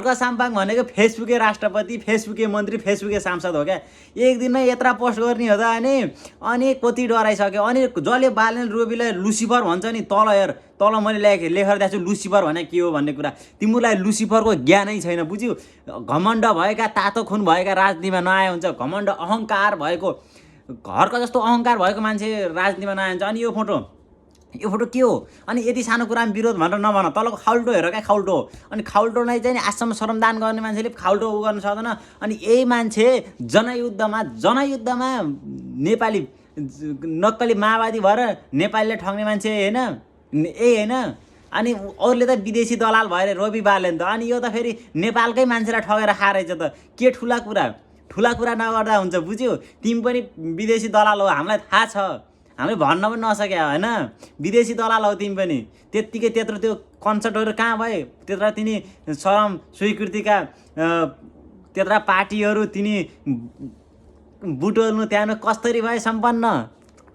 हर्क साम्पाङ भनेको फेसबुकै राष्ट्रपति, फेसबुकै मन्त्री, फेसबुकै सांसद हो क्या। एक दिनमै यत्रा पोस्ट गर्ने हो त अनि कति डराइसक्यो। अनि जसले बालेन रोबीलाई लुसिफर भन्छ नि, तल हेर, तल मैले लेखेर दिएको छु लुसिफर भने के हो भन्ने कुरा। तिमीलाई लुसिफरको ज्ञानै छैन, बुझ्यौ? घमण्ड भएका, तातो खुन भएका राजनीतिमा नआए हुन्छ। घमण्ड अहङ्कार भएको, हर्क जस्तो अहङ्कार भएको मान्छे राजनीतिमा नआए हुन्छ। अनि यो फोटो के हो? अनि यति सानो कुरामा विरोध भनेर नभन। तलको खाउल्टो हेर क्या, खाउल्टो हो। अनि खाउल्टो नै चाहिँ आश्रम श्रमदान गर्ने मान्छेले खाउल्टो उ गर्न सक्दैन। अनि यही मान्छे जनयुद्धमा नेपाली नक्कली माओवादी भएर नेपालीले ठग्ने मान्छे होइन, होइन। अनि अरूले त विदेशी दलाल भएर रोबी बालेन त। अनि यो त फेरि नेपालकै मान्छेलाई ठगेर खाएछ त। के ठुला कुरा नगर्दा हुन्छ, बुझ्यौ? तिमी पनि विदेशी दलाल हो, हामीलाई थाहा छ, हामीले भन्न पनि नसक्या होइन। विदेशी दलाल हो तिमी पनि। त्यत्तिकै त्यत्रो त्यो कन्सर्टहरू कहाँ भए? त्यत्रा तिनी शरम स्वीकृतिका त्यत्रा पार्टीहरू तिनी बुटोल्नु त्यहाँ कसरी भए सम्पन्न?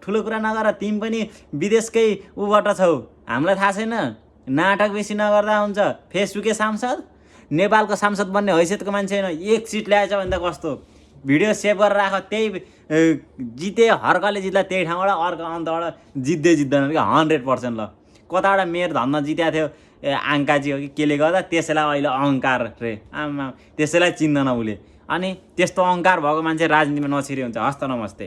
ठुलो कुरा नगर। तिमी पनि विदेशकै उबाट छौ, हामीलाई थाहा छैन। नाटक बेसी नगर्दा हुन्छ। फेसबुकै सांसद, नेपालको सांसद बन्ने हैसियतको मान्छे होइन। एक सिट ल्याएछ भने त कस्तो? भिडियो सेभ गरेर राख। त्यही जिते, हर्कले जित्ला त्यही ठाउँबाट, अर्को अन्तबाट जित्दैन क्या 100%। ल कताबाट मेयर धन्न जित्या थियो, आङ्काजी हो कि केले गर्दा, त्यसैलाई अहिले अहङ्कार रे, आमा त्यसैलाई चिन्दैन उसले। अनि त्यस्तो अहङ्कार भएको मान्छे राजनीतिमा नछिरे हुन्छ। हस्त नमस्ते।